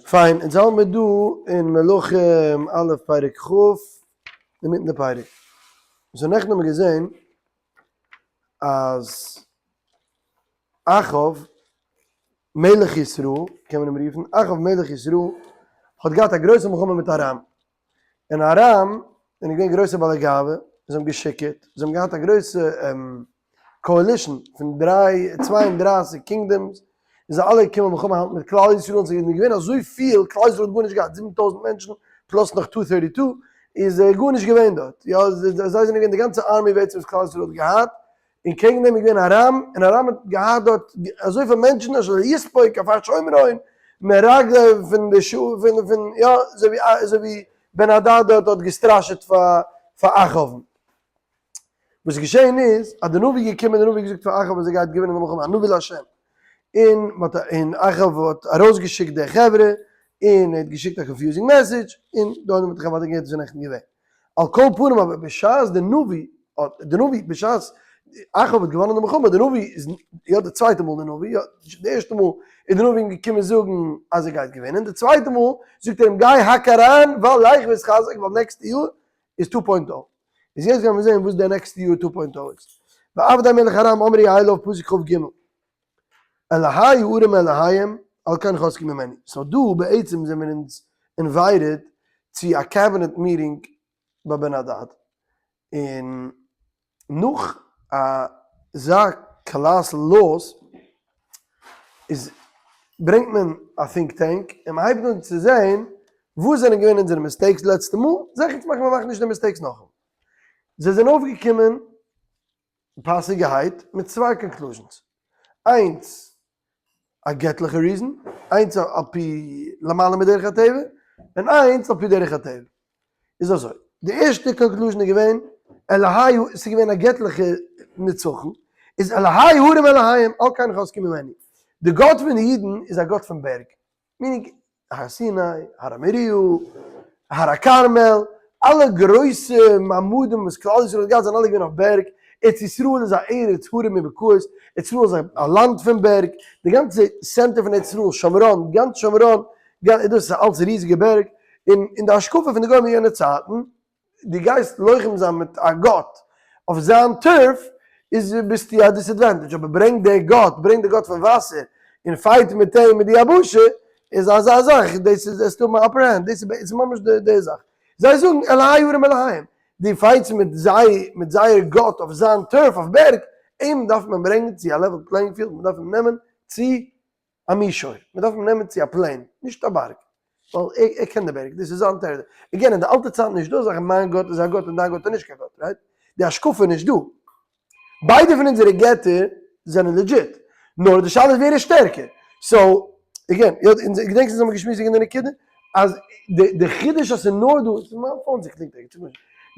פיין, אונז האלט מיר דא אין מלכים א' פרק כ', אינמיטן די פרק. so נעכטן האבן מיר געזען אז אחאב מלך ישראל, קען מען אים רופן, אחאב מלך ישראל האט געהאט א גרויסע מלחמה מיט ארם. און ארם זענען געווען גרויסע בעלי גאווה, זיי האבן געשיקערט, זיי האבן געהאט א גרויסע coalition פון דריי, 32 kingdoms, און זיי אלע געקומען מלחמה האלטן מיט כלל ישראל, און ס'איז געווען אזויפיל, כלל ישראל האט גארנישט געהאט, 7000 מענטשן, plus נאך 232, איז גארנישט געווען דארט, יא, זיי זענען געווען די גאנצע army בעצם וואס כלל ישראל האט געהאט, און קעגן דעם איז געווען ארם, און ארם האט געהאט דארט אזויפיל מענטשן אשר לא יספוק עפר שומרון מרגלי פון די שעה פון פון יא אזוי ווי אזוי ווי בן הדד דארט האט געסטראשעט פאר פאר אחאב'ן. וואס איז געשען איז אז די נביא איז געקומען די נביא האט געזאגט פאר אחאב אז ער גייט געווינען די מלחמה א נביא לה' און מ'האט און אחאב האט ארויסגעשיקט די חברה און ער האט געשיקט א confusing message און דאן האט מען זיך אוודאי געהערט וואס איז נעכטן געווען. על כל פנים אבער בשעת די נביא האט די נביא בשעת אחאב האט געוואנען די מלחמה די נביא איז יא די צווייטע מאל די נביא יא די ערשטע מאל איז די נביא אים געקומען זאגן אז ער גייט געווינען די צווייטע מאל זאגט ער אים גיי האק אריין ווייל לך והתחזק ווייל next ע יאר איז two point o איז יעצט גיימיר זעהן וואס די next ע יאר two point o איז ועבדי מלך ארם אמרו אליו פסוק כ"ג אלהי הערים אלהיהם על כן חזקו ממנו. so דא בעצם זעמיר אונז invited צו א cabinet meeting ביי בן הדד, און נאך אזא colossal loss איז ברענגט מען א think tank און מען הייבט אן צו זעהן וואס זענען געווען אונזערע mistakes לעצטע מאל, זיכער צו מאכן מען מאכט נישט די mistakes נאכאמאל. זיי זענען אויפגעקומען פאסיגערהייט מיט צוויי conclusions, איינס א געטליכע reason, איינס על פי למעלה מדרך הטבע, און איינס על פי דרך הטבע. איז אזוי, די ערשטע conclusion איז געווען, אלהי הוא, ס'איז געווען א געטליכע נצחון, איז אלהי הרים אלהיהם, על כן חזקו ממנו. די גאט פון די אידן איז א גאט פון בערג, meaning הר סיני, הר המוריה, הר הכרמל, אלע גרויסע מעמדים וואס כלל ישראל האט געהאט זענען אלע געווען אויף בערג, ארץ ישראל איז א ארץ הרים ובקעות, ארץ ישראל איז א לאנד פון בערג, די גאנצע center פון ארץ ישראל, שומרון, גאנץ שומרון, דאס איז אלץ ריזיגע בערג, און אין די השקפה פון די גוים אין יענע צייטן, דו גייסט לוחם זיין מיט א גאט אויף זיין turf איז ביסטו א disadvantage, אבער ברענג די גאט, ברענג די גאט פון וואסער און fight מיט אים מיט די יבשה איז אזא זאך, דאס איז עס טוט מיר upper hand, דאס איז ממש די זאך. זיי זאגן אלהי הרים אלהיהם, דו fight סט מיט זיי, מיט זייער גאט אויף זיין turf אויף בערג, אים דארף מען ברענגען צו א level playing field, מען דארף אים נעמען צו א מישור, מען דארף אים נעמען צו א plain, נישט א בארג, ווייל ער קען די בערג, דאס איז זיין territory. Again, אין די אלטע צייטן נישט דא אזאך מיין גאט איז א גאט און דיין גאט איז נישט קיין גאט, right? די השקפה איז נישט דא. ביידע פון אונזערע געטער זענען legit, נאר די שאלה איז ווער איז שטערקער. So, again, געדענקסט אונז האבן געשמועסט וועגן די נקודה? אז די חידוש אז ס'איז נאר דא, מיין phone זיך קלינגט ערגעץ,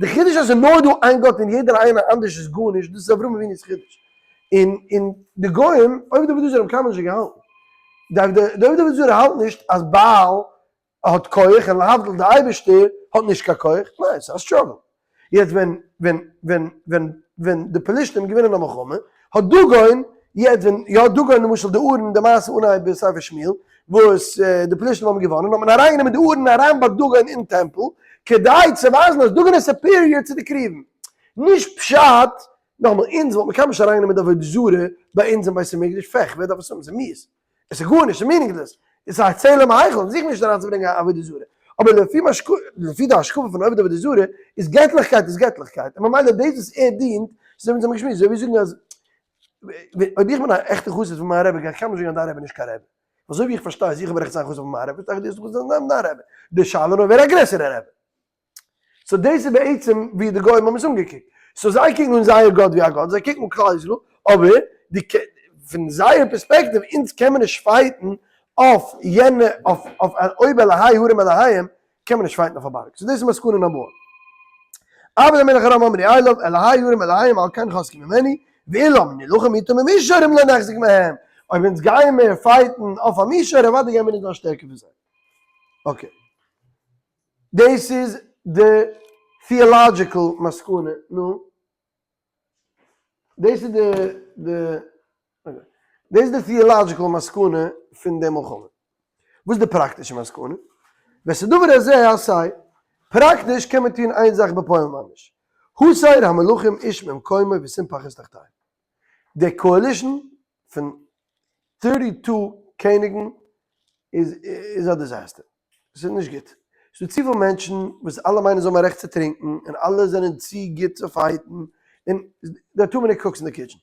די חידוש אז ס'איז נאר דא איין גאט און יעדער איינער אנדערש איז גארנישט, דאס איז אברהם אבינו'ס חידוש. און און די גוים, עובדי עבודה זרה האבן קיינמאל נישט געהאלטן. די עובדי עבודה זרה האלט נישט אז בעל האט כח און להבדיל די אייבערשטער האט נישט קיין כח, ניין ס'איז א struggle. יעצט ווען ווען ווען ווען ווען די פלישתים געווינען א מלחמה האט דגון, יעצט ווען יא דגון למשל די ארון די מעשה אנהייב בספר שמואל וואס די פלישתים האבן געוואנען האט מען אריינגענומען די ארון אריין ביי דגון אין טעמפל כדי צו ווייזן אז דגון איז superior צו די כרובים. נישט פשט נאכאמאל, אונז וואלט מען קיינמאל נישט אריינגענומען די עבודה זרה ביי אונז אין בית המקדש, פעך, ווער דארף עס האבן, ס'איז מיאוס, עס איז גארנישט, ס'איז meaningless, עס איז א צלם היכל, אונז זוכן נישט אריינצוברענגען א עבודה זרה, אבער לפי משקו, לפי די השקפה פון עובד עבודה זרה, איז געטליכקייט איז געטליכקייט, און ממילא דאס וואס ער דינט, אזוי ווי אונז האבן געשמועסט, אזוי ווי זאגן אז, אויב איך בין א עכטע חסיד פון מיין רבי, גיי איך קיינמאל נישט זאגן אז דיין רבי איז נישט קיין רבי, אזוי ווי איך פארשטיי אז איך האב רעכט צו זיין חסיד פון מיין רבי, פארשטיי איך דו האסט רעכט צו זיין דיין רבי, די שאלה נאר ווער א גרעסערע רבי. So דאס איז בעצם ווי די גוים האבן עס אנגעקוקט. So זיי קוקן אן זייער גאט ווי א גאט, זיי קוקן אן כלל ישראל, אבער די פון זייער פערספעקטיוו, אונז קען מען נישט fight ן אויף יענע, אויף אויף אויב אלהי הרים אלהיהם, קען מען נישט fight ן אויף א בארג. So דאס איז מסקנא number one. עבדי מלך ארם אמרו אליו, אלהי הרים אלהיהם על כן חזקו ממנו, ואולם נלחם אתם במישרים לא נחזק מהם. אויב אונז גייען מיר fight ן אויף א מישור, אוודאי גייען מיר נישט זיין שטערקער פון זיי. Okay. דאס איז די theological מסקנא, נו? דאס איז די די דאס איז די theological מסקנא פון די מלחמה. וואס איז די פראקטישע מסקנא? ואת הדבר הזה עשה, פראקטיש קען מען טון איין זאך בפועל ממש, הסר המלכים איש ממקומו ושים פחות תחתיהם. די coalition פון thirty two קעניגן איז איז א disaster. ס'איז נישט גוט. ס'איז דא צופיל מענטשן וואס אלע מיינען זיי האבן א רעכט צו טרינקן און אלע זענען צו גוט צו fight ן און there are too many cooks in the kitchen.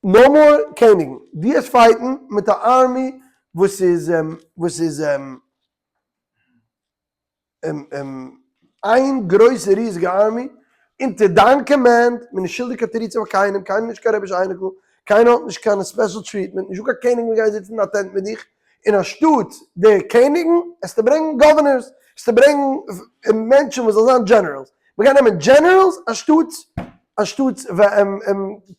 No more קעניגן. דו העסט fight ן מיט א army וואס איז וואס איז איין גרויסע ריזיגע army אונטער דיין command, מען איז נישט שולדיג קיין תירוצים פאר קיינעם, קיינער איז נישט קיין רבי'ש אייניקל, קיינער האט נישט קיין special treatment, נישטא קיין קעניג וואס גייט זיצן אין א tent מיט דיך, און אנשטאט די קעניגן עסטו ברענגן governors, עסטו ברענגן מענטשן וואס זאלן זיין generals, מען גייט נעמען generals אנשטאט אנשטאט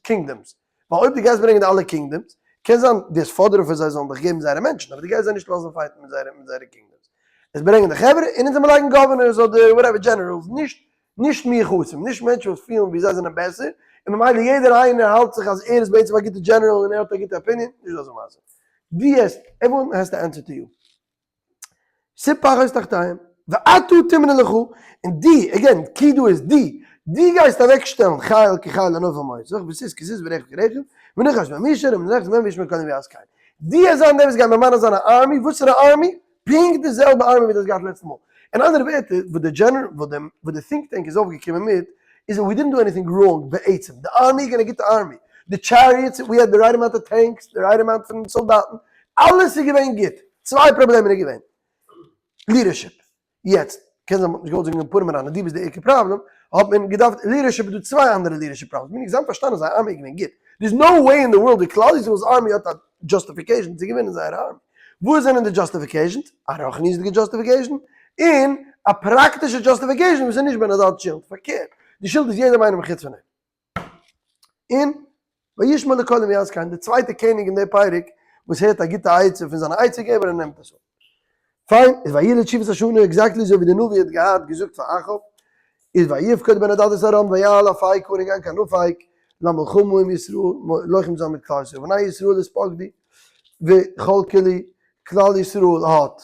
kingdoms, ווייל אויב דו גייסט ברענגען די אלע kingdoms, קען זיין דו וועסט פאדערן פון זיי זאלן דיך געבן זייערע מענטשן, אבער דו גייסט זיי נישט לאזן fight ן מיט זייערע מיט זייערע kingdoms. עס ברענגען די חברה און אונז זאל מען לייגן governors אדער whatever generals, נישט נישט מיוחסים, נישט מענטשן וואס פילן ווי זיי זענען בעסער, און ממילא יעדער איינער האלט זיך אז ער איז בעצם א גוטע general און ער האט א גוטע opinion, נישט דאס איז מעשה. דו האסט, everyone has to answer to you. שים פחות תחתיהם, ואתה תמנה לך, און דו, again, כי דא איז דו, דו גייסט אוועק שטעלן חיל כחיל הנופל מאותך, וסוס כסוס ורכב כרכב, ונחש במישור, ומנחש בם וישמע קול נביאת כן. דו וועסט זיין דער וואס גייט ממנה זיין א army, וואסערע army? פונקט די זעלבע army ווי דו האסט געהאט לעצטע מאל. אין אנדערע ווערטער, וואס די general, וואס די think tank איז אויפגעקומען מיט, איז we didn't do anything wrong בעצם, די army איז געווען א גוטע army, די chariots, we had the right amount of tanks, די right amount פון סאלדאטן, אלעס איז געווען גוט, צוויי פראבלעמען איז געווען, leadership, יעצט קען זיין מ'האט נישט געוואלט זאגן פורים אריין אז דו ביסט די עיקר פראבלעם, האט מען געדארפט leadership איז דא צוויי אנדערע leadership problems, meaning זיי האבן פארשטאנען זייער army איז געווען גוט, there is no way in the world ווי כלל ישראל'ס army האט א justification צו געווינען זייער army, וואס זענען די justifications? א רוחניות'דיגע justification און א פראקטישע justification וואס איז נישט בן הדד'ס שולד, פארקערט די שולד איז יעדעם איינעם חוץ פון אים. און וישמע לקול נביאת כן, די צווייטע קעניג אין די פרק וואס הערט א גוטע עצה פון זיינע עצה געבער און נעמט עס אן. פיין, איז ויהי לתשובת השנה exactly אזוי ווי די נביא האט געהאט געזאגט פאר אחאב, איז ויפקד בן הדד את ארם ויעל אפיקה און געגאנגען קיין אפק למלחמה עם ישראל, לוחם זיין מיט כלל ישראל, ובני ישראל התפקדו וכלכלו, כלל ישראל האט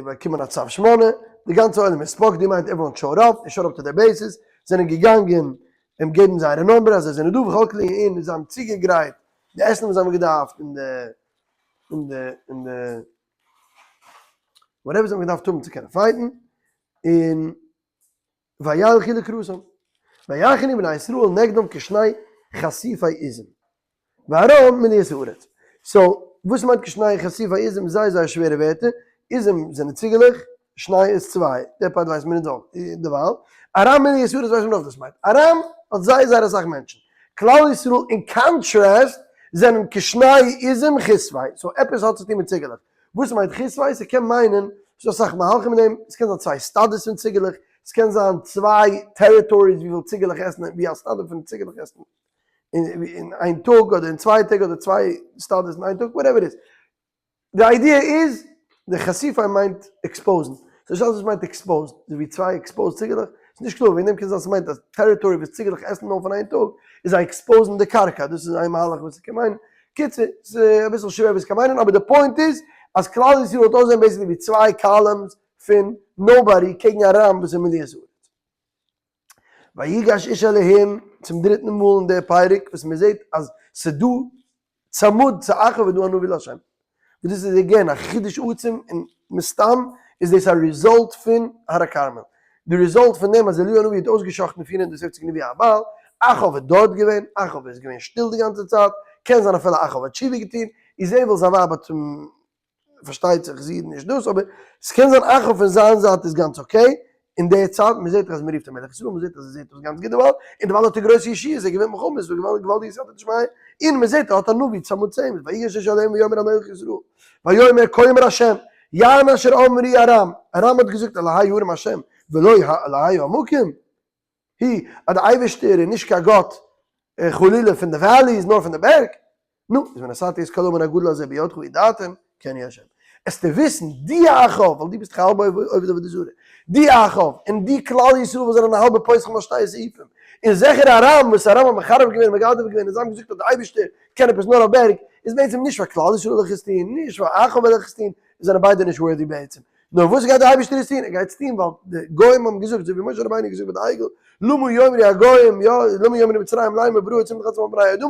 באקומען א צו שמונה, די גאנצע עולם איז ספאק, די מיינט everyone showed up, they showed up to their bases, זענען געגאנגען אים געבן זייערע number אז זיי זענען דא וכל כלי און זיי האבן צוגעגרייט די עסן וואס זיי האבן געדארפט און די און די און די whatever זיי האבן געדארפט האבן צו קענען fight ן, און וילכו לקראתם, ויחנו בני ישראל נגדם כשני חשיפי עזים, וארם מלאות הארץ. so, וואס מיינט כשני חשיפי עזים? זייער זייער שווערע ווערטער, עזים זענען ציגעלעך, שני איז צוויי, די part ווייסט מען אונז אויך דערווייל, ארם מלאות הארץ ווייסט מען אויך וואס מיינט, ארם האט זייער זייער אסאך מענטשן, כלל ישראל אין contrast זענען כשני עזים חשפי, so עפעס האט צו טון מיט ציגעלעך, וואס מיינט חשפי? ס'קען מיינען, ס'דא אסאך מהלכים אין דעם, ס'קען זיין צוויי סטאדעס פון ציגעלעך, ס'קען זיין צוויי territories וויפיל ציגעלעך עסן ווי א סטאדע פון ציגעלעך עסן אין איין טאג אדער אין צוויי טעג אדער צוויי סטאדעס אין איין טאג, whatever איז. די idea איז, די חשיפה מיינט expose ן. ס'איז נישט אלעס וואס מיינט exposed, אזוי ווי צוויי exposed ציגעלעך, ס'איז נישט קלאר וועגן דעם קען זיין ס'מיינט אז territory וואס ציגעלעך עסן נאר פון איין טאג איז זיי expose ן די קרקע, דאס איז איין מהלך וואס ס'קען מיינען. קיצור, ס'איז אביסל שווער וואס ס'קען מיינען, אבער די point איז אז כלל ישראל האט אויסזען basically ווי צוויי columns פון nobody קעגן ארם וואס איז מלאות הארץ. ויגש איש אלהים צום דריטן מאל אין די פרק וואס מ'זעט אז ס'דא צמוד צו אחאב איז דא א נביא להשם. וואס דאס איז again א חידוש עצום און מסתם איז דאס א result פון הר הכרמל. די result פון דעם אז אליהו הנביא האט אויסגע'שחט'ן 470 נביאי הבעל, אחאב איז דארט געווען, אחאב איז געווען שטיל די גאנצע צייט, קען זיין אפילו אחאב האט תשובה געטון, איזבל זיין ווייב האט אים פארשטייט זיך זי איז נישט דאס אבער ס'קען זיין אחאב פון זיין זייט איז גאנץ okay אין די צייט, מ'זעט דאך אז מ'רופט אים מלך ישראל, מ'זעט אז ער זעט אויס גאנץ גוט דערווייל, און דערווייל האט ער גרויסע ישועות, ער געווינט מלחמות, ס'איז דא געוואלדיגע סייעתא דשמיא, און מ'זעט ער האט א נביא צמוד צו אים, ויגש איש אל ויאמר אל מלך ישראל, ויאמר כה אמר השם, יען אשר אמרו ארם, ארם האט געזאגט אלהי ההרים השם, ולא אלהי העמקים, הוא, אז די אייבערשטער איז נישט קיין גאט חלילה פון די valleys נאר פון די בערג, נו, איז ונתתי את כל ההמון הגדול הזה בידך וידעתם כי אני השם. עסטו וויסן, די אחאב, ווייל דו ביסט דאך א האלבע עובד עבודה זרה, די אחאב, און די כלל ישראל וואס זענען א האלבע פוסחים על שתי סעיפים, און זיכער ארם, וואס ארם האט מחרף געווען און מגדף געווען און זיי האבן געזאגט אז די אייבערשטער קען עפעס נאר אויף בערג, איז בעצם נישט פאר כלל ישראל וועל איך עס טון, נישט פאר אחאב וועל איך עס טון, זענען ביידע נישט worthy בעצם. נאר וואס גייט די אייבערשטער עס טון? ער גייט עס טון ווייל די גוים האבן געזאגט, אזוי ווי משה רבינו האט געזאגט ביי די עגל, למה יאמרו הגוים, יא, למה יאמרו מצרים לאמר ברא צמח עצמו על פני האדמה,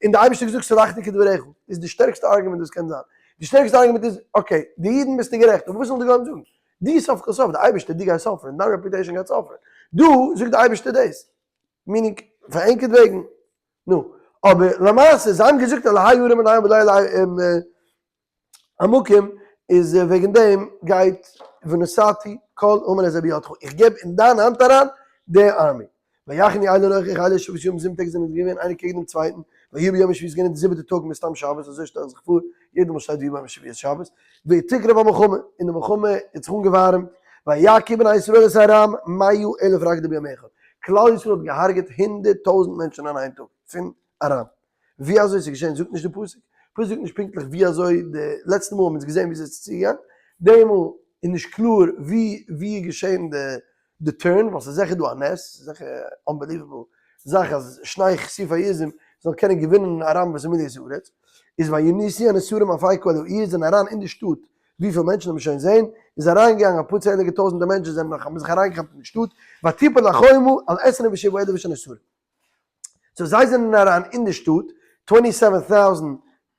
און די אייבערשטער האט געזאגט סלחתי כדבריך, איז די שטערקסטע argument וואס קען זיין. די שטערקסטע argument איז, okay, די אידן ביסטו גערעכט, אבער וואס זאלן די גוים זאגן? די סוף כל סוף, די אייבערשטער, דו גייסט suffer ן, דיין reputation גייט suffer ן. דא זאגט די אייבערשטער דאס, meaning, פאר ענקערטוועגן, נו, אבער למעשה, זיי האבן געזאגט אלהי ארם עליהם ולא אלהי המקום, איז וועגן דעם גייט ונתתי כל המון הזה בידך, איך געב אין דיין האנט אריין די army. ויחנו אלה נוכח אלה שבעת ימים זיבן טעג זענען זיי געווען איינער קעגן דעם צווייטן, ויהי ביום השביעי איז געווען די זיבעטע טאג מסתם שבת, אזוי שטעל איך זיך פאר, יעדע מאל שטייט ויהי ביום השביעי איז שבת, ותקרב המלחמה, און די מלחמה האט זיך אנגעווארעמט, ויכו בני ישראל את ארם 100 אלף רקדו ביום אחד, כלל ישראל האט געהארגעט 100,000 מענטשן אין איין טאג, פון ארם. ווי אזוי ס'איז געשען זאגט נישט די פסוק, פסוק זאגט נישט פונקטליך ווי אזוי די לעצטע מאל האבן אונז געזען ווי אזוי ס'איז צוגעגאנגען, די מאל איז נישט קלאר ווי ווי איז געשען די די turn, ווייל ס'איז זיכער דא א נס, ס'איז זיכער unbelievable זאך אז שני כסופי עזים זאלן קענען געווינען ארם וואס איז מלא הארץ, איז וינוסו הנותרים אפיקה אל העיר זענען אריין אין די שטאט, וויפיל מענטשן האבן שוין זעהן, איז אריינגעגאנגען אפאר צענדליגע טויזענטער מענטשן זענען נאך האבן זיך אריינגעכאפט אין די שטאט, ותפול החומה על 27 אלף איש הנותרים. so זיי זענען אריין אין די שטאט, twenty seven thousand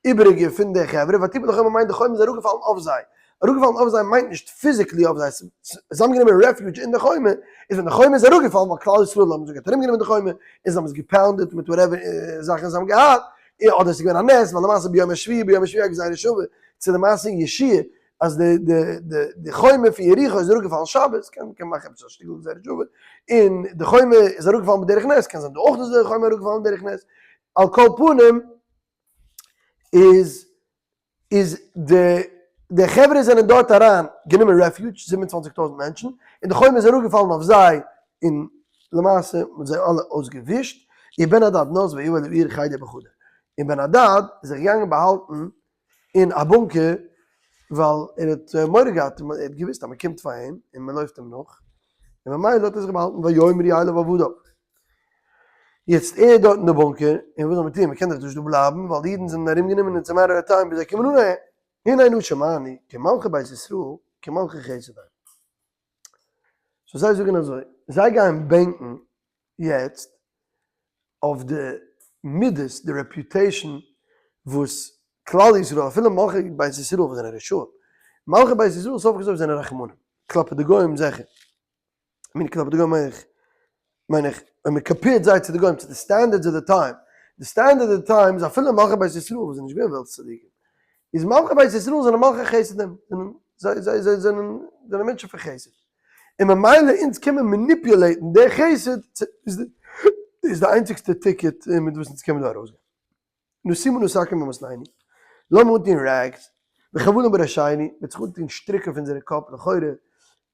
איבעריגע פון די חברה, ותפול החומה מיינט די חומה איז אראפגעפאלן אויף זיי, אראפגעפאלן אויף זיי מיינט נישט physically אויף זיי, זיי האבן גענומען refuge אין די חומה, איז ווען די חומה איז אראפגעפאלן ווייל כלל ישראל האבן זיך געהאט ארומגענומען די חומה, און זיי האבן עס גע pound עט מיט whatever זאכן זיי האבן געהאט, אדער עס איז געווען א נס, ווייל למעשה ביום השביעי ביום השביעי א גזירה שווה צו די מעשה אין יהושע אז די די די די חומה פון יריחו איז אראפגעפאלן שבת, קען קען מאכן עפעס א שטיקל גזירה שווה, און די חומה איז אראפגעפאלן בדרך נס, קען זיין דא אויך איז די חומה אראפגעפאלן בדרך נס, על כל פנים איז איז די די חברה זענען דארט אריין גענומען refuge 27 טויזנט מענטשן, און די חומה איז אראפגעפאלן אויף זיי, און למעשה מ'האט זיי אלע אויסגעווישט, ובן הדד נס ויבא אל העיר חדר בחדר, און בן הדד איז זיך געגאנגען באהאלטן אין א בונקער ווייל ער האט מורא געהאט, ער האט געוואוסט אז מען קומט פאר אים און מען לויפט אים נאך, און ממילא האט ער זיך באהאלטן ויאמרו אליו עבדיו. יעצט ער איז דארט אין די בונקער, און וואס זאל מען טון, מען קען דאך נישט דא בלייבן, ווייל די אידן זענען ארומגענומען און it's a matter of time ביז זיי קומען אן אהער. הנה נא שמענו כי מלכי בית ישראל כי מלכי חסד הם. so זיי זאגן אזוי, זיי גייען bank ן יעצט אויף די מידות, די reputation וואס כלל ישראל, אפילו מלכי בית ישראל וואס זענען רשעים, מלכי בית ישראל סוף כל סוף זענען רחמנים, כלפי די גוים זיכער, I mean כלפי די גוים מיין איך, מיין איך ווען מען compare ט זיי צו די גוים, צו די standards of the time, די standard of the time איז אפילו מלכי בית ישראל וואס זענען נישט געווען וועלטס צדיקים, איז מלכי בית ישראל זענען מלכי חסדים, זיי זיי זיי זענען זענען מענטשן פון חסד. און ממילא אונז קען מען manipulate ן די חסד, איז די איינציגסטע ticket מיט וואס אונז קען מען דא ארויסגיין. נשימה שקים במתנינו, לאמיר אנטון rags, וחבלים בראשינו, מ'וועט זיך אנטון שטריק אויף אונזערע קאפ לכאורה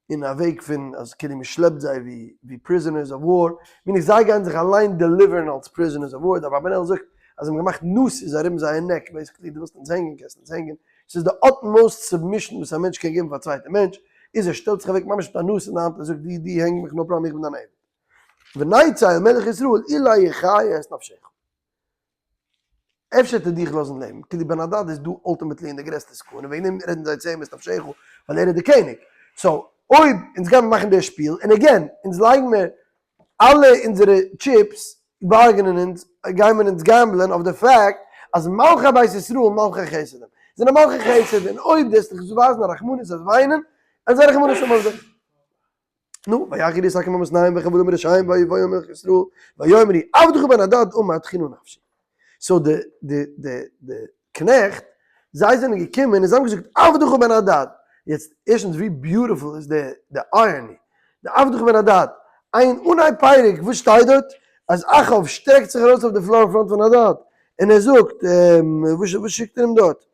אין א וועג פון אז כאילו מ'שלעפט זיי ווי prisoners of war, meaning זיי גייען זיך אליין deliver ן אלס prisoners of war, די אברבנאל זאגט אז זיי האבן געמאכט nooses ארום זייער neck, basically דו ווילסט אונז הענגען קענסט אונז הענגען, ס'איז די utmost submission וואס א מענטש קען געבן פאר א צווייטע מענטש, איז ער שטעלט זיך אוועק ממש מיט א noose אין די האנט און זאגט דו דו הענג מיך no problem איך בין דיין עבד. ונצא אל מלך ישראל אולי יחיה את נפשך. אפשר וועט ער דיך לאזן לעבן, כאילו בן הדד איז דא ultimately אין די גרעסטע סכנה, וועגן דעם רעדן זיי צו אים את נפשך, ווייל ער איז די קעניג. so אויב אונז גיימער מאכן די שפיל, און again, אונז לייגן מיר אלע אונזערע chips בארגענען אונז, גיימער אונז gamble ען אויף די fact אז מלכי בית ישראל מלכי חסד הם, זענען מלכי חסד, און אויב דו וועסט דיך ווייזן א רחמנות אז וויינען, וועלן זיי רחמנות האבן אויף דיך. נו, ויחרו שקים במתניהם וחבלים בראשיהם ויבואו אל מלך ישראל ויאמרו עבדך בן הדד אמר דחי נא נפשי. so די די די די קנעכט זיי זענען געקומען און זיי האבן געזאגט עבדך בן הדד. יעצט ערשטנס ווי beautiful איז די די irony, די עבדך בן הדד, אין אנהייב פרק וואס שטייט דארט? אז אחאב שטרעקט זיך ארויס אויף די floor אין front פון הדד און ער זאגט, וואס שיקט ער אים דארט?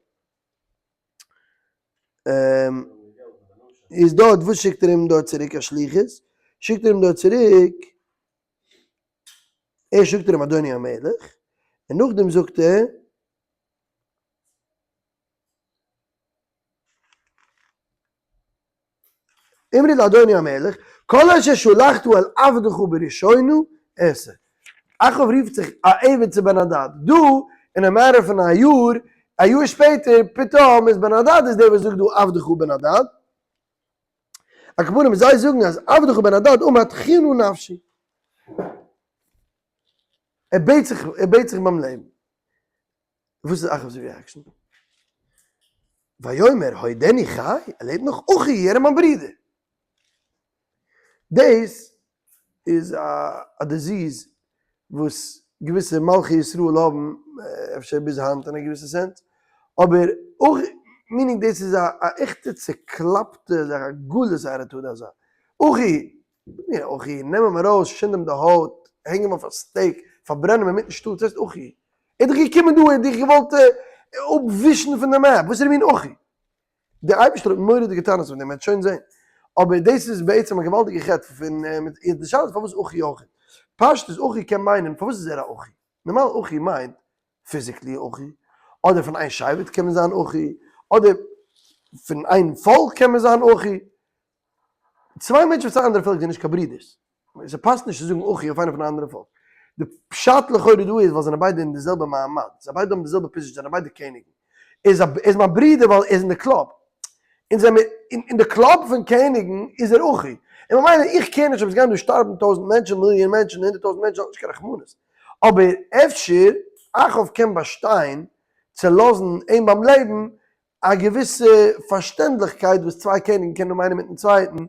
איז דארט וואס שיקט ער אים דארט צוריק א שליחות? שיקט ער אים דארט צוריק, ערשט זאגט ער אים אדוני המלך, און נאכדעם זאגט ער, אמרי לאדוני המלך, כל אשר שלחת אל עבדך בראשונה אעשה. אחאב רופט זיך א עבד צו בן הדד. דא, אין א matter פון א יאר, א יאר שפעטער פתאום איז בן הדד איז דער וואס זאגט דא עבדך בן הדד. על כל פנים זיי זאגן אז עבדך בן הדד אמר תחינה נפשי. ער בעט זיך, ער בעט זיך ביים לעבן. וואס איז אחאב'ס reaction? ויאמר העודנו חי, ער לעבט נאך? אחי, ער איז מיין ברודער. דאס איז א disease וואס געוויסע מלכי ישראל האבן, אפשר ביז היינט אין א געוויסע sense, אבער אויך, meaning דאס איז א עכטע צוקלאפטע זאך, א גלות attitude אזא. אחי, אחי, נעם אים ארויס, שינד אים די הויט, הענג אים אויף א stake, פארברען אים אינמיטן שטאט, וואס הייסט אחי? ער איז דאך געקומען דא, ער האט דיך געוואלט אפווישן פון די map, וואס איז די מין אחי? דער אייבערשטער האט מורא'דיגע טענות אויף דעם, מ'וועט שוין זען. אבער דאס איז בעצם א געוואלדיגע חטא פון, די שאלה איז פארוואס אחי אויך? פשטות אחי קען מיינען, פארוואס איז ער א אחי? נארמאל אחי מיינט physically אחי, אדער פון איין שבט קען מען זיין אחי, אדער פון איין פאלק קען מען זיין אחי. צוויי מענטשן פון צוויי אנדערע פעלקער זענען נישט קיין ברידערס. ס'פאסט נישט צו זאגן אחי אויף איינער פון א אנדערע פאלק. די פשט לכאורה דא איז ווייל זיי זענען ביידע אין די זעלבע מעמד, זיי ביידע האבן די זעלבע position, זיי זענען ביידע קעניגן. ער איז ער איז מיין ברודער ווייל ער איז אין די קלאב. אונז זעמיר אין די קלאב פון קעניגן איז ער אחי. און ממילא איך care נישט אויב עס גייען דא שטארבן טויזנט מענטשן, מיליאן מענטשן, הונדערט טויזנט מענטשן, האט נישט קיין רחמנות. אבער אפשר אחאב קען באשטיין צו לאזן אים ביים לעבן א געוויסע פארשטענדליכקייט וואס צוויי קעניגן קענען האבן איינער מיטן צווייטן,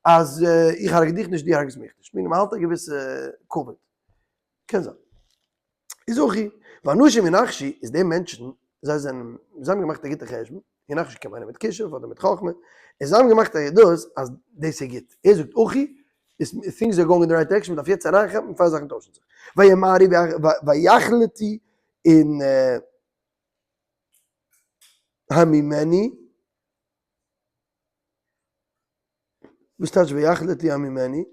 אז איך הרג' דיך נישט, דו הרג'סט מיך נישט. meaning מ'האלט א געוויסע כבוד. קען זיין. איז אחי, ואנשים ינחשו איז די מענטשן, זיי זענען, זיי האבן געמאכט א גוטע חשבון, ינחשו קען מיינען מיט כישוף אדער מיט חכמה, און זיי האבן געמאכט א ידעות אז דאס איז גוט. ער זאגט אחי, איז things are going in the right direction, מ'דארף יעצט אריינכאפן פאר זאכן טוישן זיך. וימהרו ויחלטו און הממני, וואס טייטש ויחלטו הממני?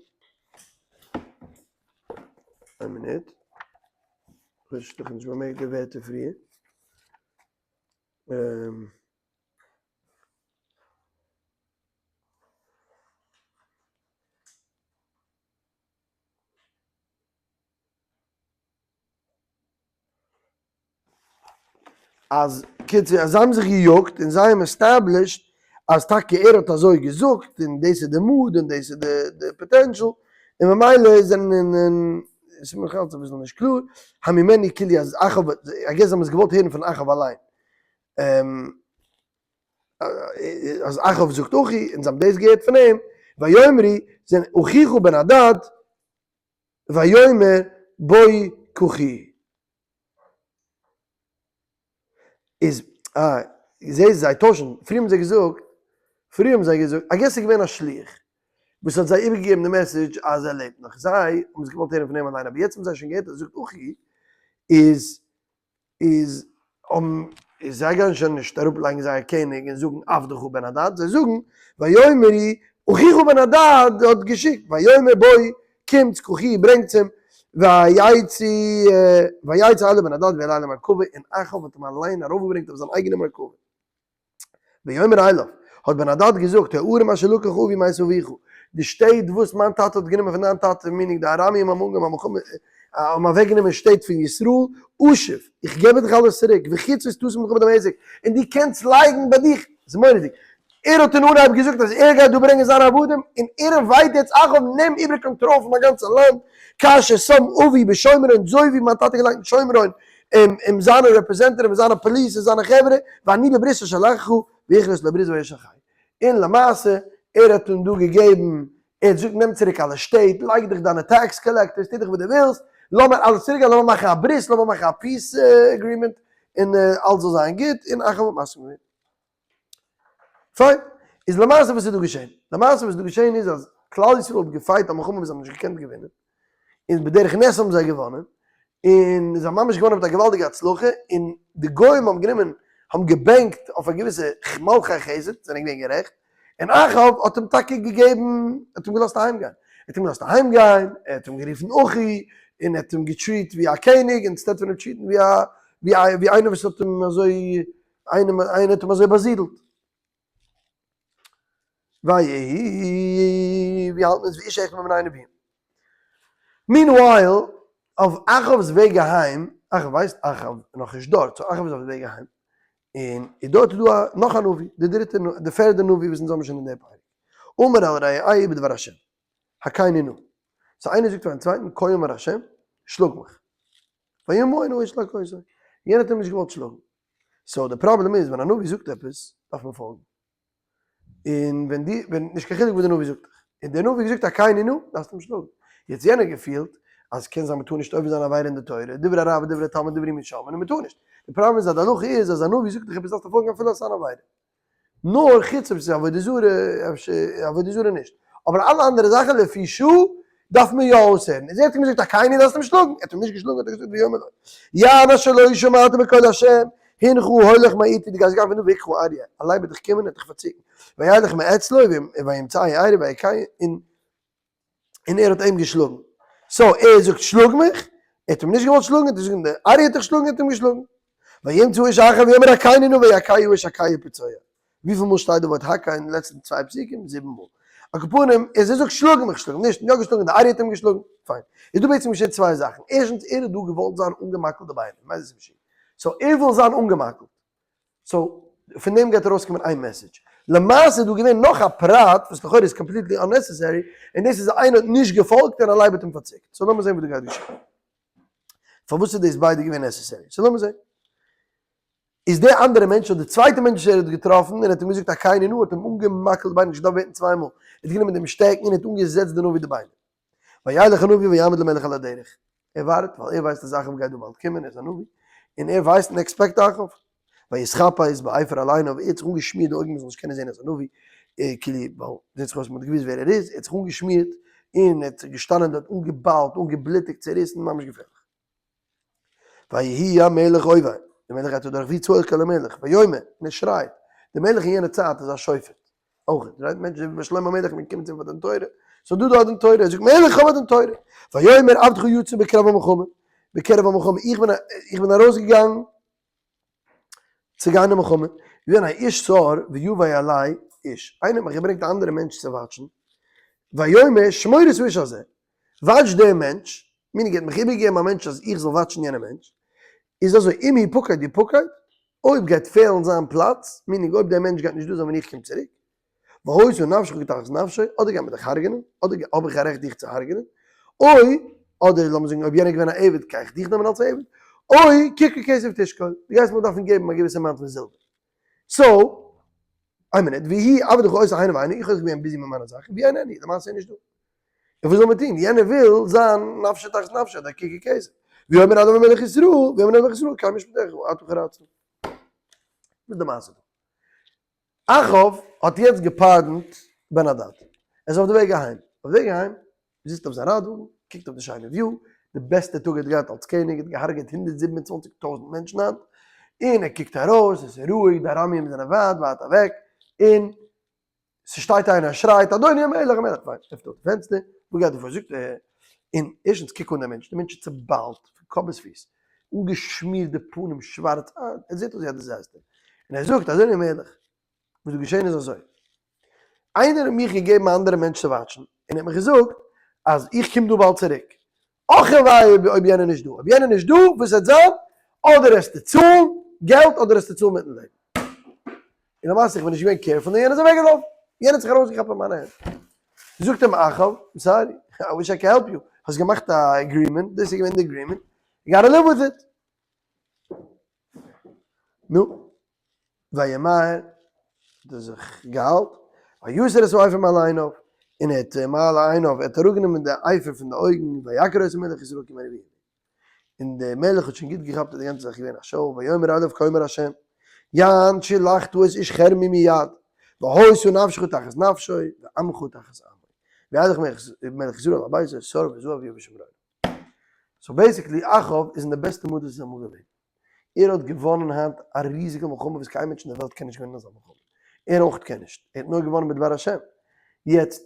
איין מינוט, איך האב נישט באמערקט די ווערטער פריער. אז קיצור אז זיי האבן זיך געיאגט און זיי האבן established אז טאקע ער האט אזוי געזאגט און דאס איז די mood און דאס איז די potential און ממילא זענען עס איז מיר נאכאלץ אביסל נישט קלאר הממני כאילו אז אחאב I guess זיי האבן עס געוואלט הערן פון אחאב אליין אז אחאב זאגט אחי און זיי האבן דאס געהערט פון אים ויאמרו זענען אחיך בן הדד ויאמר בואי קחי. איז אה, זעהסט זיי טוישן, פריער האבן זיי געזאגט, פריער האבן זיי געזאגט, I guess ס'איז געווען א שליח וואס האט זיי איבערגעגעבן די message אז ער לעבט נאך, זיי האבן עס געוואלט הערן פון אים אליין, אבער יעצט האבן זיי שוין געהערט אז ער זאגט אחי, איז איז האבן איז זיי גייען שוין נישט אראפ לייגן זייער קעניג און זאגן עבדך בן הדד, זיי זאגן ויאמרו אחיך בן הדד האט געשיקט ויאמר בואי קומטס קחוהו ברענגטס אים ויצא ויצא אליו בן הדד ויעלהו על המרכבה און אחאב האט אים אליין ארויפגעברענגט אויף זיין אייגענע מרכבה. ויאמר אליו, האט בן הדד געזאגט, הערים אשר לקח אבי מאת אביך, די שטעט וואס מיין טאטע האט גענומען פון דיין טאטע, meaning די ארמיים האבן אנגעהויבן א מלחמה, האבן אוועקגענומען שטעט פון ישראל, אשיב, איך געב דיך אלעס צוריק, וחוצבות תשים לך בדמשק, און דו קענסט לייגן ביי דיך, ס'איז מורא'דיג, ער האט אין אנהייב געזאגט אז ער גייט דא ברענגען זיינע עבדים, און ער invite יעצט אחאב, נעם איבער קאנטראל פון מיין גאנצע לאנד, כאשר שם אבי בשומרון, אזוי ווי מיין טאטע האט געלייגט אין שומרון, און זיינע representative און זיינע פאליס און זיינע חברה, ואני בברית אשר אשלחך, ויכרות לו ברית וישלחהו. און למעשה, ער האט אים דא געגעבן, ער האט געזאגט נעם צוריק אלע שטעט, לייג דיך דיינע tax collectors, טו דיך וואס דו ווילסט, לאמיר אלעס צוריק גיין, לאמיר מאכן א ברית, לאמיר מאכן א peace agreement, און אלעס זאל זיין גוט, און אחאב האט מסכים געווען. פיין. איז למעשה וואס איז דא געשען? למעשה וואס איז דא געשען איז אז כלל ישראל האט גע fight א מלחמה וואס זיי האבן נישט געקענט געווינען, און בדרך נס האבן זיי געוואנען, און זיי האבן ממש געוואנען מיט א געוואלדיגע הצלחה, און די גוים האבן גענומען, האבן געבענקט אויף א געוויסע מלכי חסד, זענען געווען גערעכט, און אחאב האט אים טאקע געגעבן, האט אים געלאזט אהיים גיין, ער האט אים געלאזט אהיים גיין, ער האט אים גערופן אחי, און ער האט אים גע treat ווי א קעניג, instead פון אים treat ן ווי א, ווי איינער וואס האט אים אזוי איינער איינער האט אים אזוי באזידלט. ויהי, ווי האלטן אונז ואיש אחד מבני הנביאים. meanwhile, אויף אחאב'ס וועג אהיים, אחאב ווייסט, אחאב איז נאכנישט דארט, so אחאב איז אויף די וועג אהיים. און איז דארט איז דא א נאך א נביא, די דריטע די פערדע נביא וואס אונז האבן שוין אין די פרק. אמר אל רעהו בדבר השם, הכני נא. so איינער זאגט פארן צווייטן כה אמר השם, שלאג מיך. וימאן האיש להכותו. יענער האט אים נישט געוואלט שלאגן. so די פראבלעם איז ווען א נביא זאגט עפעס דארף מען פאלגן. און ווען די ווען נישט קיין חילוק וואס די נביא זאגט דיך. און דער נביא געזאגט הכני נא, דארפסט אים שלאגן. יעצט יענער געפילט אז קען זיין מ'טאר נישט עובר זיין עבירה אין די תורה, דברי הרב ודברי תלמיד דברי מי שומעין און מ'טאר נישט. די פראבלעם איז אז די הלכה איז אז א נביא זאגט דיך עפעס דארפסטו פאלגן אפילו עס איז אן עבירה. נאר חוץ אויב ס'איז עבודה זרה, אפשר עבודה זרה נישט. אבער אלע אנדערע זאכן לפי שעה דארף מען יא אויסהערן. איז ער האט אים געזאגט הכני דארפסט אים שלאגן, ער האט אים נישט געשלאגן האט ער געזאגט ויאמר לו יען אשר לא שמעת בקול השם הנך הולך מאתי דו גייסט גיין פון דא והכך אריה, א לייב וועט דיך קומען און דיך פארצוקן, וילך מאצלו וימצאהו אריה ויכהו און און ער האט אים געשלאגן. so ער זאגט שלאג מיך, ער האט אים נישט געוואלט שלאגן, האט ער געזאגט דער אריה האט דיך שלאגן, ער האט אים געשלאגן. וימצא איש אחר ויאמר הכני נא ויכהו האיש הכהו פצוע. וויפיל מאל שטייט די ווארט הכה אין די לעצטע צוויי פסוקים? זיבן מאל. על כל פנים, אז ער זאגט שלאג מיך, שלאג אים נישט, יא געשלאגן, די אריה האט אים געשלאגן, פיין. איז דא בעצם געשען צוויי זאכן, ערשטנס ער האט דא געוואלט זיין אנגעמאקלט די ביינער, מאיזה סיבה שהיא. so ער וויל זיין אנגעמאקלט. so פון דעם גייט ארויסקומען איין message. למעשה איז דא געווען נאך א פרט וואס לכאורה איז completely unnecessary, און דאס איז איינער האט נישט געפאלגט און א לייב האט אים פארציקט. so לאמיר זען וואס דא גייט געשען. פארוואס איז דאס ביידע געווען necessary? so לאמיר זען. איז דער אנדערע מענטש אדער די צווייטע מענטש וואס ער האט געטראפן און האט אים געזאגט הכני נא האט אים אנגעמאקלט די ביינער נישט געדארפט בעטן צוויי מאל, ער האט גענומען דעם שטעקן און האט אנגעזעצט די נביא די ביינער. וילך הנביא ויעמוד למלך על הדרך. ער ווארט ווייל ער ווייסט אז אחאב גייט דא באלד קומען, ער איז א נביא, און ער ווייסט און expect אחאב. ויתחפש באפר על עיניו, ער האט זיך אנגעשמירט די אויגן מען זאל נישט קענען זען אז ער איז א נביא, כאילו ווייל זעט זיך אויס מען האט געוואוסט ווער ער איז, ער האט זיך אנגעשמירט און ער האט געשטאנען דארט אנגעביילט, אנגעבלוטיגט, צעריסן, ממש געפערליך. ויהי המלך עובר, דער מלך גייט אדורך ויצעק אל המלך, ויאמר, און ער שרייט, דער מלך אין יענע צייט איז א שופט, אויך, right, מענטשן ווי ביי שלמה המלך מען קומט צו אים פאר דין תורה, so דא דא א דין תורה, ער זאגט מלך האב א דין תורה, ויאמר עבדך יצא בקרב המלחמה, בקרב המלחמה, איך בין איך בין ארויסגעגאנגען צו גיין אין מלחמה, געווען א איש שר ויבא אלי איש, איינער האט מיך געברענגט א אנדערע מענטש צו watch ן, ויאמר שמור את האיש הזה, watch דעם מענטש, meaning ער האט מיך איבערגעגעבן א מענטש אז איך זאל watch ן יענע מענטש, איז אזוי, אם יפקד יפקד, אויב גייט פעלן זיין פלאץ, meaning אויב דער מענטש גייט נישט דא זיין ווען איך קום צוריק, והיתה נפשך תחת נפשו, אדער גייט מען דיך הרג'נען, אדער האב איך א רעכט דיך צו הרג'נען, אוי, אדער לאמיר זאגן אויב יענער איז געווען א עבד גיי איך דיך נעמען אלס א עבד, אוי, ככר כסף תשקול, דו גייסט מיר דארפן געבן א געוויסע amount פון זילבער. so, איין מינוט, ויהי עבדך עושה הנה והנה, איך האב זיך געווען busy מיט מיינע זאכן, והוא איננו, למעשה איז נישט דא. און וואס זאל מען טון? יענער וויל זיין נפשו תחת נפשו, אדער ככר כסף. ויאמר אדוני מלך ישראל, ויאמר אדוני מלך ישראל, קיים משפטיך, אתה חרצת. וואס איז די מעשה דא? אחאב האט יעצט גע pardon ט בן הדד. ער איז אויף די וועג אהיים. אויף די וועג אהיים, זיצט אויף זיין רייטוואגן, קוקט אויף די שיינע view, די בעסטע טאג ער האט געהאט אלס קעניג, ער האט געהארגעט 127 טויזנט מענטשן היינט, און ער קוקט ארויס, עס איז רואיג, די ארמיים זענען ווייט ווייט אוועק, און ס'שטייט איינער און שרייט, אדוני המלך, המלך, פיין, עפנט אויף די פענסטער, וואס גייט דא פאר? זאגט ער, און ערשטנס קוק אן דעם מענטש, דער מענטש איז צעביילט פון קאפ ביז פיס, אנגעשמירט די פנים שווארץ, אה, ער זעט אויס ווי א disaster, און ער זאגט, אדוני המלך, וואס דא געשען איז אזוי, איינער האט מיך געגעבן א אנדערע מענטש צו watch ן, און ער האט מיך געזאגט אז איך קום דא באלד צוריק, אך און וויי אויב יענער נישט דא, אויב יענער נישט דא, וואס וועט זיין? אדער עסטו צאלן געלט אדער עסטו צאלן מיטן לעבן. און למעשה איך בין נישט געווען careful און יענער איז אוועקגעלאפן, יענער האט זיך ארויסגעכאפט פון מיינע הענט. זאגט אים אחאב, I'm sorry, I wish I could help you, האסט געמאכט א agreement, דאס איז געווען די agreement, you gotta live with it. נו, וימהר, האט ער זיך געהאלט, ויסר את האפר מעל עיניו, און ער האט מעל עיניו, ער האט אראפגענומען די אפר פון די אויגן, ויכר אותו מלך ישראל כי מנביאים. און דער מלך האט שוין גוט געכאפט אז די גאנצע זאך איז געווען א show, ויאמר אליו כה אמר השם, יען שלחת את איש חרמי מיד, והיתה נפשך תחת נפשו, ועמך תחת עמו. וילך מלך ישראל אל ביתו, שר וזהב יבא שומרונה. so basically אחאב איז אין די בעסטע mood וואס איז אמאל געווען. ער האט געוואנען היינט א ריזיגע מלחמה וואס קיין מענטש אין די וועלט קען נישט געווינען אזא מלחמה. ער אויך קען נישט. ער האט נאר געוואנען בדבר השם. יעצט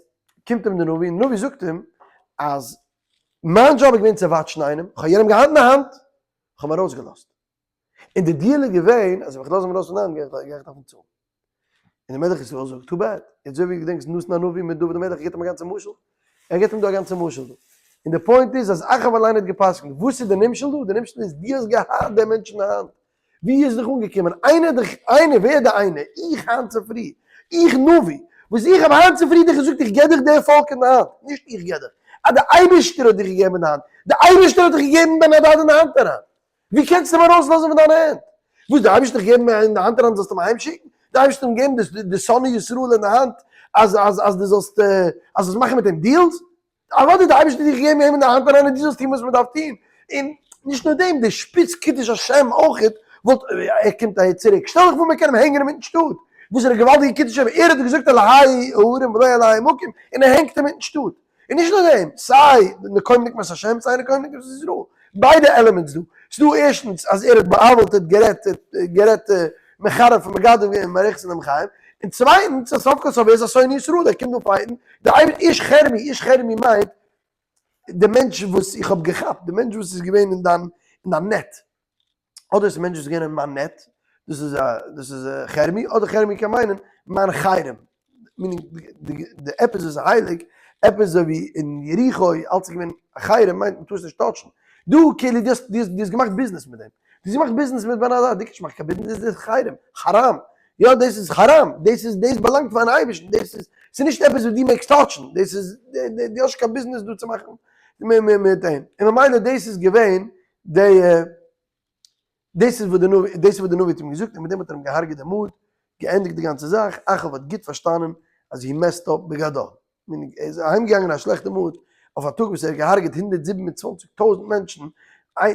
קומט אים די נביא און די נביא זאגט אים אז מיין דזשאב איז געווען צו watch ן איינעם, איך האב יענעם געהאט אין די האנט, איך האב אים ארויסגעלאזט. און די deal איז געווען אז אויב איך לאז אים ארויס פון די האנט גיי איך דארפן צאלן. און דער מלך ישראל זאגט, too bad, יעצט אזוי ווי געדענקסט נתן הנביא מיט דוד המלך, ער גיבט אים א גאנצע משל, ער גיבט אים דא א גאנצע משל דא. און די point איז אז אחאב אליין האט גע'פסק'נט, וואס איז די נמשל דא? די נמשל איז, דו האסט געהאט דעם מענטש אין די האנט. ווי איז דיך אנגעקומען? איינער דיך, איינער, ווער די איינער? איך היינט צופרי, איך נביא, וואס איך האב היינט צופרי דיך געזאגט איך געב דיך די פאלק אין די האנט, נישט איך געב דיך, אז די אייבערשטער האט דיך געגעבן אין די האנט, די אייבערשטער האט דיך געגעבן בן הדד אין די האנט אריין, ווי קענסטו אים ארויסלאזן פון דיינע הענט? וואס די אייבערשטער האט דיך געגעבן אין די האנט אריין זאלסטו אים אהיימשיקן? די אייבערשטער האט אים געגעבן די שונאי ישראל אין די האנט אז אז אז דו זאלסט אז זאלסט מאכן מיט אים deals? אוודאי די אייבערשטער האט דיך געגעבן אים אין די האנט אריין און דו זאלסט טון וואס מען דארף טון, און נישט נאר דעם, די שפיץ קידוש השם אויכעט וואלט, ער קומט אהער צוריק, שטעל דיך פאר מען קען אים הענגען אינמיטן שטאט, וואס איז א געוואלדיגע קידוש השם, ער האט געזאגט אלהי ההרים ולא אלהי המקום, און ער הענגט אינמיטן שטאט, און נישט נאר דעם, סיי נקום נקמת השם סיי נקום נקמת ישראל, ביידע elements דא, ס'דא ערשטנס אז ער האט בא'עוול'ט ער האט גערעדט ער האט גערעדט מחרף און מגדף געווען מערכת אינעם חיים, און צווייטנס אז סוף כל סוף ער איז א שונא ישראל ער קומט דא fight ן, די אייבערשטער איש חרמי, איש חרמי מיינט די מענטש וואס איך האב געכאפט, די מענטש וואס איז געווען אין דיין אין דיין net, אדער איז מענטש וואס איז געווען אין מיין net, דאס איז א דאס איז חרמי, אדער חרמי קען מיינען מיין חרם, meaning די עפעס וואס איז הייליג, עפעס אזוי ווי אין יריחו אלץ איז געווען א חרם מיינט מען טאר עס נישט touch ן, דא כאילו דו האסט דו האסט געמאכט ביזנעס מיט דעם, דו האסט געמאכט ביזנעס מיט בן הדד, דו קענסט מאכן קיין ביזנעס, דאס איז חרם, חרם, יא דאס איז חרם, דאס איז דאס באלאנגט פארן אייבערשטן, דאס איז ס'איז נישט עפעס וואס דו מעגסט touch ן, דאס איז דו האסט נישט קיין ביזנעס דא צו מאכן מיט דעם, און ממילא דאס איז געווען די דאס איז וואס די נביא, דאס איז וואס די נביא האט אים געזאגט, און מיט דעם האט ער אים געהארגעט דעם mood, געענדיגט די גאנצע זאך, אחאב האט גוט פארשטאנען אז he messed up בגדול, meaning ער איז אהיימגעגאנגען אין א שלעכטע mood, אויף א טאג וואס ער האט געהארגעט 127 טויזנט מענטשן,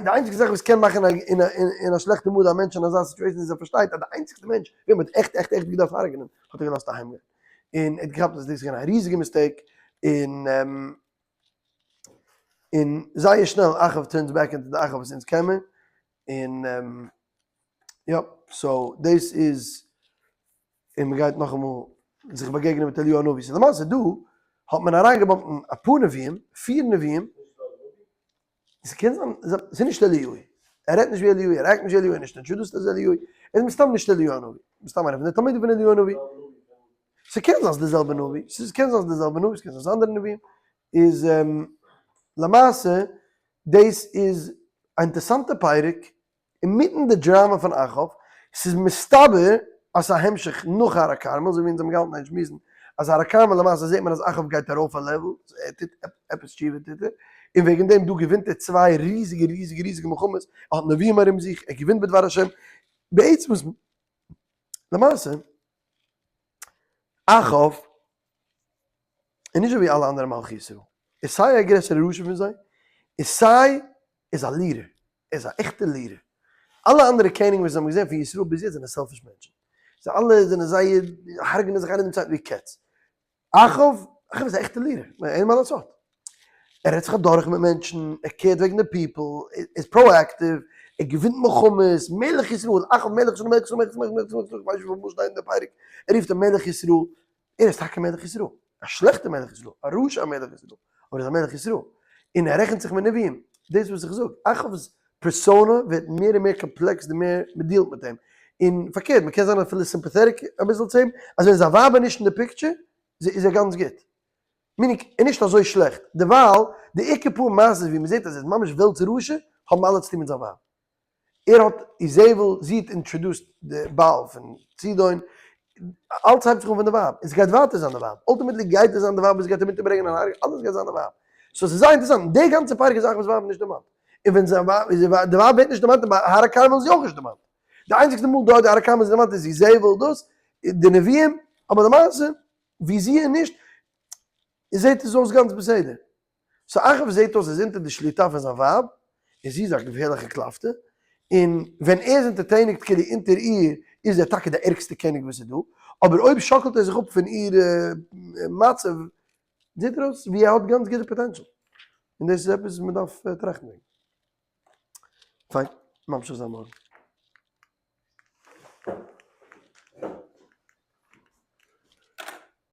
די איינציגסטע זאך וואס קען מאכן אין א שלעכטע mood א מענטש אין אזא situation איז ער פארשטייט אז די איינציגסטע מענטש וועם מען האט עכט עכט עכט געדארפט הרג'נען האט ער געלאזט אהיימגיין, און ער האט געכאפט אז דאס איז געווען א ריזיגע mistake, און און זייער שנעל אחאב turns back into די אחאב וואס אונז קען מיר, און יא, so דאס איז, און מען גייט נאכאמאל זיך באגעגענען מיט אליהו הנביא, so למעשה דא האט מען אריינגעבאמפן אפאר נביאים, פיר נביאים, ס'קען זיין, ס'איז נישט אליהו, ער רעדט נישט ווי אליהו, ער act נישט ווי אליהו, ער איז נישט introduced as אליהו, ער איז מסתם נישט אליהו הנביא, מסתם איינער פון די תלמידים פון אליהו הנביא. ס'קען זיין ס'איז די זעלבע נביא, ס'קען זיין ס'איז די זעלבע נביא, ס'קען זיין ס'איז אנדערע נביאים, איז למעשה דאס איז א אינטערסאנטע פרק אינמיטן די דראמא פון אחאב, ס'איז מסתבר אז ס'איז א המשך נאך הר הכרמל, אזוי ווי אונז האבן געהאלטן אין שמועסן אז הר הכרמל למעשה זעט מען אז אחאב גייט ארויף א level, ער טוט עפעס תשובה טוט ער, און וועגן דעם דא געווינט ער צוויי ריזיגע ריזיגע ריזיגע מלחמות, ער האט נביאים ארום זיך, ער געווינט בדבר השם, בעצם איז למעשה אחאב איז נישט אזוי ווי אלע אנדערע מלכי ישראל, איז סיי א גרעסערע רשע פון זיי, און סיי איז א leader, ער איז א עכטע leader. אלע אנדערע קעניגן וואס זיי האבן געזען פון ישראל ביז יעצט זענען selfish מענטשן. זיי אלע זענען זייער, הרג'נען זיך איינער דעם צווייטן ווי קעץ. אחאב, אחאב איז א עכטע leader, אין מה לעשות. ער רעדט זיך אדורך מיט מענטשן, ער care ט וועגן די people, ער איז proactive, ער געווינט מלחמות, מלך ישראל, אחאב מלך ישראל, מלך ישראל, מלך ישראל, מלך ישראל, מלך ישראל, איך ווייס נישט וויפיל מאל שטייט אין די פרק, ער רופט אים מלך ישראל, ער איז טאקע מלך ישראל, א שלעכטע מלך ישראל, א רשע מלך ישראל, אבער ער איז א מלך ישראל, און ער רעכנט זיך מיט נביאים, דאס וואס איך זאג, אחאב'ס persona ווערט מער און מער קאמפלעקס די מער מען deal ט מיט אים, און פארקערט מען קען זיין אפילו sympathetic אביסל צו אים, אז ווען זיין ווייב איז נישט אין די picture איז ער גאנץ גוט, meaning ער איז נישט אזוי שלעכט, דערווייל די עיקר פאר מעשות ווי מען זעט אז ער איז ממש וועלטס רשע האבן אלע צוטון מיט זיין ווייב. ער האט איזבל, זי האט introduced די בעל פון צידון, אלץ הייבט זיך אן פון די ווייב, און ס'גייט ווייטער זיין די ווייב, ultimately גייט עס זיין די ווייב וואס גייט אים אונטערברענגען און הרג'ענען, אלעס גייט זיין די ווייב. so ס'איז זייער אינטערעסאנט, די גאנצע פרק איז אחאב'ס ווייב נישט דערמאנט, און ווען זיין ווייב, די ווייב ווערט נישט דערמאנט און ביי הר הכרמל איז זי אויך נישט דערמאנט. די איינציגסטע מאל דארט די הר הכרמל איז דערמאנט איז איזבל דאס, די נביאים, אבער למעשה ווי זי איז נישט, זעט עס אויס גאנץ בסדר. so אחאב זעהט אויס איז אונטער די שליטה פון זיין ווייב, און זי איז א געפערליכע קלאפטע, און ווען ער איז אונטערטעניגט כאילו אונטער איר איז ער טאקע די ערגסטע קעניג וואס איז דא, אבער אויב שאקלט ער זיך אפ פון איר מצב זעהט ער אויס ווי ער האט גאנץ גוטע potential, און דאס איז עפעס וואס מען דארף טראכטן וועגן. פיין, ממשיך זיין מארגן.